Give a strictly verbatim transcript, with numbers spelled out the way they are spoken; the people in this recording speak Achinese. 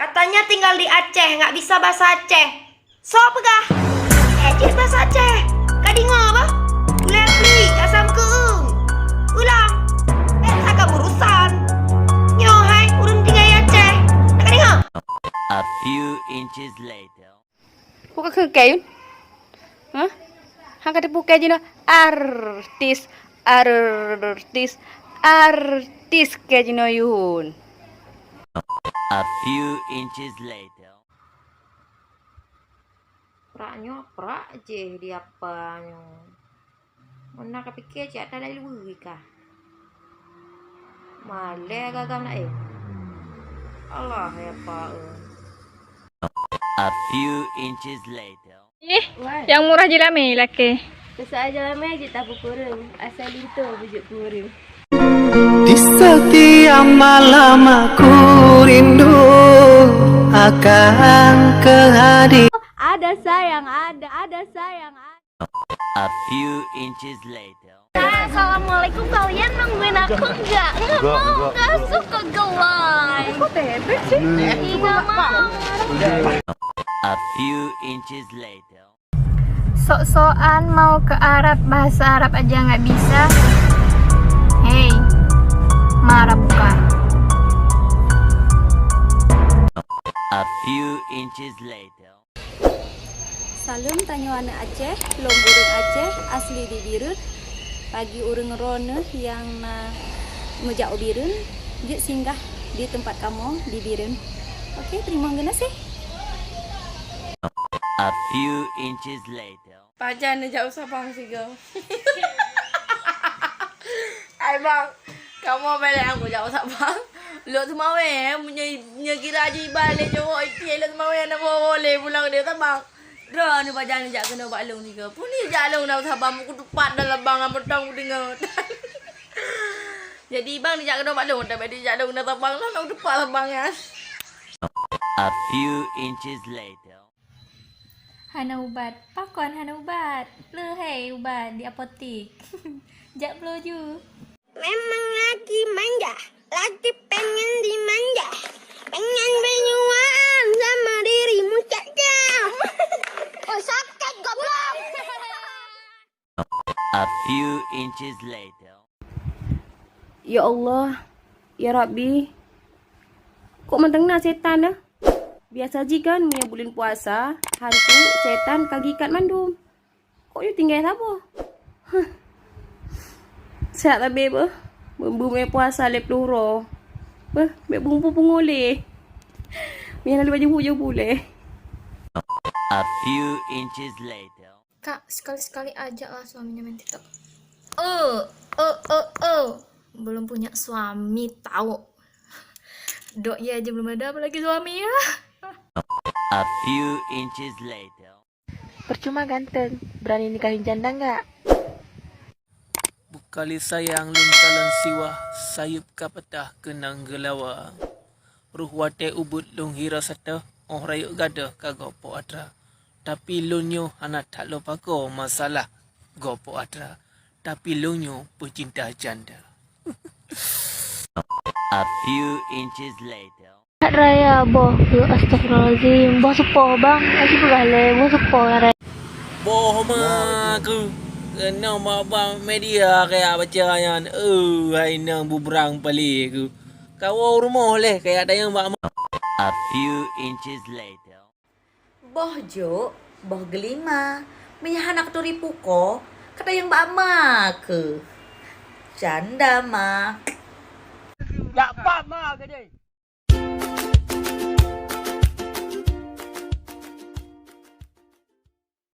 Katanya tinggal di Aceh, nggak bisa bahasa Aceh. Soe peugah? Eh, cit bahasa Aceh. Ka deungoe bah? Ulèe plik, asam keueung. Ulang. Eh, agam urusan. Nyoe hai, ureueng tinggai Aceh. Ka deungoe? A few inches later. Peue ka kheun kayun? Hah? Han ka teupeu kayun jinoe artis, artis, artis kayun jinoe yun. A few inches later. Prak nyoe, prak jih di apa nyoe. Meunan ka pike cit ata laju bri kah. Malèe gagam laén. Allah ya Pak, eh. A few inches later. Ih, nyang murah jeulamé lakèe. Seusaat jeulamé jeuet tapukureueng, asai linto beujeuet kureueng. Di setiap malam aku rindu akan kehadiran. Ada sayang, ada, ada sayang, ada. A few inches later. Assalamualaikum, kalian nungguin aku nggak? Nggak mau, nggak suka gelai. Kok bebek sih? Nggak mau. A few inches later. Sok-sokan mau ke Arab, bahasa Arab aja nggak bisa. Hei, marah bukan? A few inches later. Saleuem tanyoe aneuk Aceh, lôn ureueng Aceh, asli di Bireuen. Bagi ureueng droeneuh nyang na meujak u Bireuen, jeuet singgah di teumpat kamoe di Bireuen. Oke, teurimong geunaséh. A few inches later. Pajan neujak u Sabang sigoe. Ai bang, kamoe bèk lé anggô jak u Sabang. Lôn teumawé, meunyoe, meunyoe kira jih iban lé cowok itie lôn teumawé hana woe-woe lé pulang di Sabang. Droeneuh pajan neujak keunoe bak lôn sigoe. Peue neujak lôn na u Sabang, meukutupat dalam bang, meuteung kudeungoe. Jadi bang neujak keunoe bak lôn, tapi neujak lôn na Sabang, lôn na kutupat Sabang nyan. A few inches later. Hana ubat. Pakon hana ubat? Leuhèe ubat di apotik. Jak bloe ju. Memang laki manja, laki pengen dimanja. Pengen berduaan sama dirimu saja. Oh, sakit goblok. A few inches later. Ya Allah, ya Rabbi, kok mantong na setan dah? Biasa jih kan meunyoe buleuen puasa, hantu, setan ka geuikat mandum. Kok nyoe tinggai saboh? Huh. Sehat sabe beuh. Beumeue puasa lhèe ploh uroe. Beuh, bèk beumeue pungo lé. Meunan lé baju hujung pulé. A few inches later. Kak, sekali-sekali ajaklah suaminya main TikTok. Oh, oh, oh, oh. Belum punya suami tahu. Dok ya aja belum ada, apalagi suami ya. A few inches later. Percuma ganteng, berani nikahin janda nggak? Bukali sayang lôn kalon siwah, sayeuep ka patah keunong geulawa. Roh watèe ubit lôn hira satéh, 'oh rayeuk gadôh ka gob Po Atra. Tapi lôn nyoe hana that lôn pakoe masalah gob Po Atra. Tapi lôn nyoe peucinta janda. A few inches later. That raya boh keuh, astagfirullahalazim. Boh seupôt bang, aji peugah lé, boh seupôt raya. Boh ma keuh, keunoe bak bang media kaya baca nyan. Eh, hai nang bubrang pali keuh. Kawoe rumoh lé kaya tayang bak ma. A few inches later. Boh jôk, boh geulima, meunyo hana katuri pukoe, katayang bak ma keuh. Janda ma. Jak pat ma gadéh.